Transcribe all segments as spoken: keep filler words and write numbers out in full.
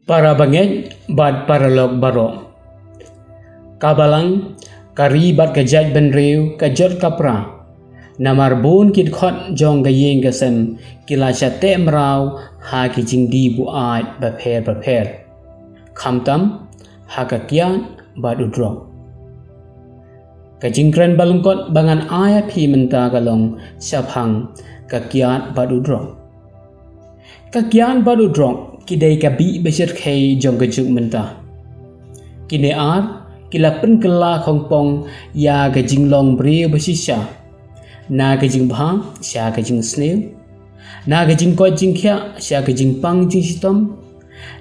Para bangeit bad paralok baroh. Ka balang, ka ri bad ka jaitbynriew ka jot ka pra. Namar bun ki dkhot jong ka ïing ka sem ki la shah teh mraw ha ki jingdih buaid bapher bapher, khamtam ha ka kiad bad u drok. Ka jingkren ba lyngkot ba ngan ai ha phi mynta ka long shaphang ka kiad bad u drok. Ka kiad bad u drok ki dei ka bih ba shyrkhei jong ka juk mynta. Kine ar ki la pynkylla khongpong ïa ka jinglong briew ba shisha, na ka jingbha sha ka jingsniew, na ka jingkoit jingkhiah sha ka jingpang jingshitom,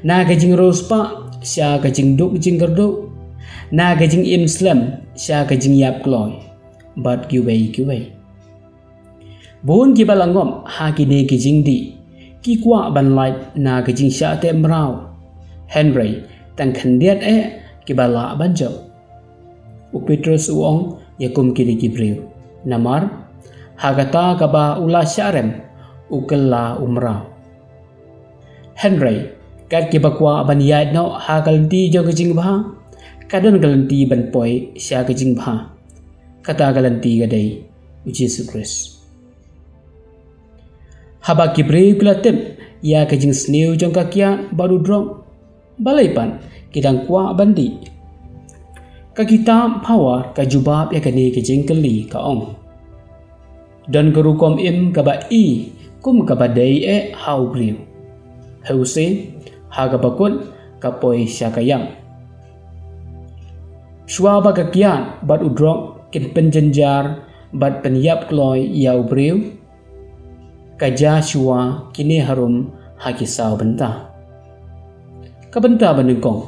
na ka jingriewspah sha ka jingduk jingkyrduh, na ka jingim slem sha ka jingïap kloi, bad kiwei kiwei. Bun kiba la ngop ha kine ki jingdih ki kwah ban lait na ka jingshah teh mraw, hynrei tang khyndiat eh kiba lah ban jop. U Petros u ong ïa kum kine ki briew, namar ha kata kaba u la shah rem u kylla u mraw. Hynrei kat kiba kwah ban ïaid noh ha ka lynti jong ka jingbha, ka don ka lynti ban poi sha ka jingbha. Kata ka lynti ka dei u Jisu Khrist. Haba ki briew ki la tip ïa ka jingsniew jong ka kiad bad u drok, balei pat ki dang kwah ban dih? Ka kitab Phawar ka jubab ïa kane ka jingkylli, ka ong: Don ka rukom im kaba i kum kaba dei eh ha u briew. Hynrei ha kaba kut ka poi sha ka ïap. Shuwa ba ka kiad bad u drok kin pynjynjar bad pynïap kloi ïa u briew, ka jia shuwa kine harum ha ki saw bynta. Ka bynta ba nyngkong,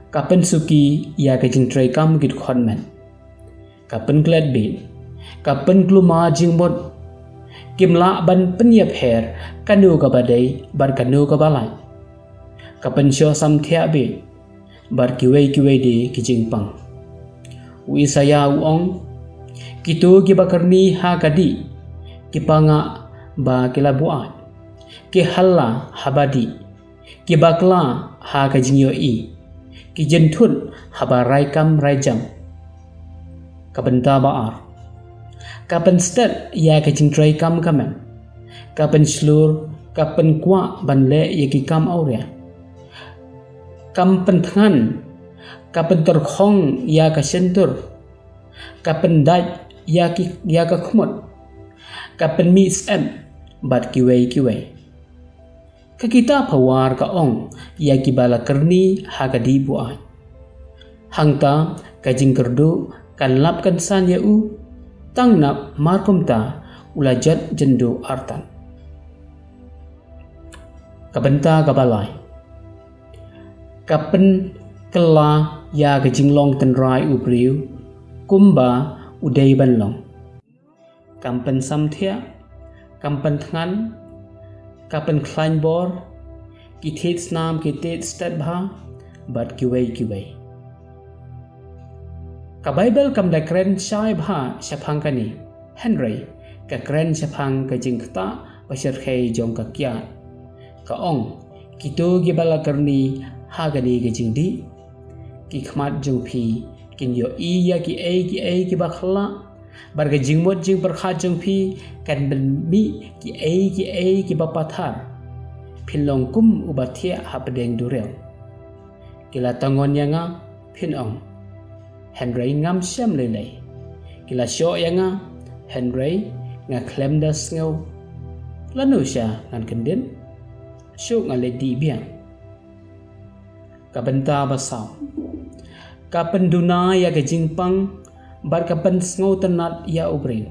ka pynsuki ïa ka jingtrei kam ki dkhot met. Ka pynklet bit, ka pynkulmar jingmut. Kim lah ban pynïapher kano kaba dei bad kano kaba lait. Ka pynshoh samthiah bit bad kiwei kiwei de ki jingpang. U Isaïah u ong: Kito kiba kyrni ha ka dih, ki pangah ba ki la buaid, ki halla haba dih, ki bakla ha ka jingïohi, ki jynthut haba rai kam rai jam. Ka bynta ba ar, ka pynstet ïa ka jingtrei kam ka met, ka pynshlur, ka pynkwah ban leh ïa ki kam awria, kam pynthngan, ka pyntyrkhong ïa ka shyntur, ka pyndait ïa ki, ïa ka khmut, ka pynmih syep bad kiwei kiwei. Ka kitab Phawar ka ong ïa kiba la kyrni ha ka dih buaid. Hangta ka jingkyrduh kan lap kan san ïa u, tang namar kumta u la jot jynduh artat. Ka bynta kaba lai, ka pynkylla ïa ka jinglong tynrai u briew kumba u dei ban long. Kam pynsamthiah, kam pynthngan, ka pynkhlaiñ bor, ki thied snam ki thied stet bha, bad kiwei kiwei. Ka Baibl kam da kren shai bha shaphang kane, hynrei ka kren shaphang ka jingktah ba shyrkhei jong ka kiad. Ka ong: Kito kiba la kyrni ha kane ka jingdih, ki khmat jong phi kin ïohi ïa kiei kiei kiba khyllah, bad ka jingmut jingpyrkhat jong phi kan pynmih kiei kiei kiba pathar. Phin long kum uba thiah hapdeng duriaw. Ki la tangon ïa nga, phin ong, hynrei ngam shem lei lei. Ki la shoh ïa nga, hynrei nga khlem da sngew. Lano sha ngan kyndit? Shuh nga leit dih biang. Ka bynta ba saw, ka pynduna ïa ka jingpang bad ka pynsngewtynnat ïa u briew.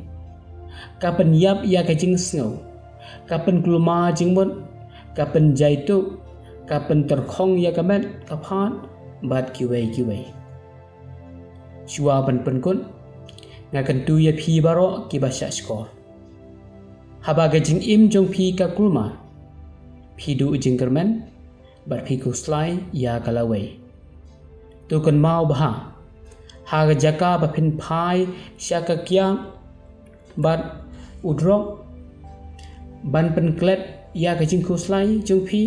Ka pynïap ïa ka jingsngew, ka pynkulmar jingmut, ka pynjaituh, ka pyntyrkhong ïa ka met ka phad, bad kiwei kiwei. Shuwa ban pynkut, nga kyntu ïa phi baroh kiba shahshkor. Haba ka jingim jong phi ka kulmar, phi duh jingkyrmen, bad phi khuslai ïa ka lawei. To kynmaw bha, Ha ka jaka ba phin phai sha ka kiad bad u drok ban pynklet ïa ka jingkhuslai jong phi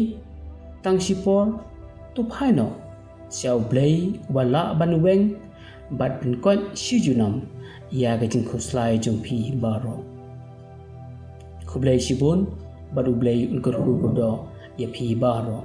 tang shipor, to phai noh sha U Blei uba lah ban weng bad pynkoit shi junom ïa ka jingkhuslai jong phi baroh. Khublei shibun, bad U Blei un kyrkhu kyrdoh ïa phi baroh.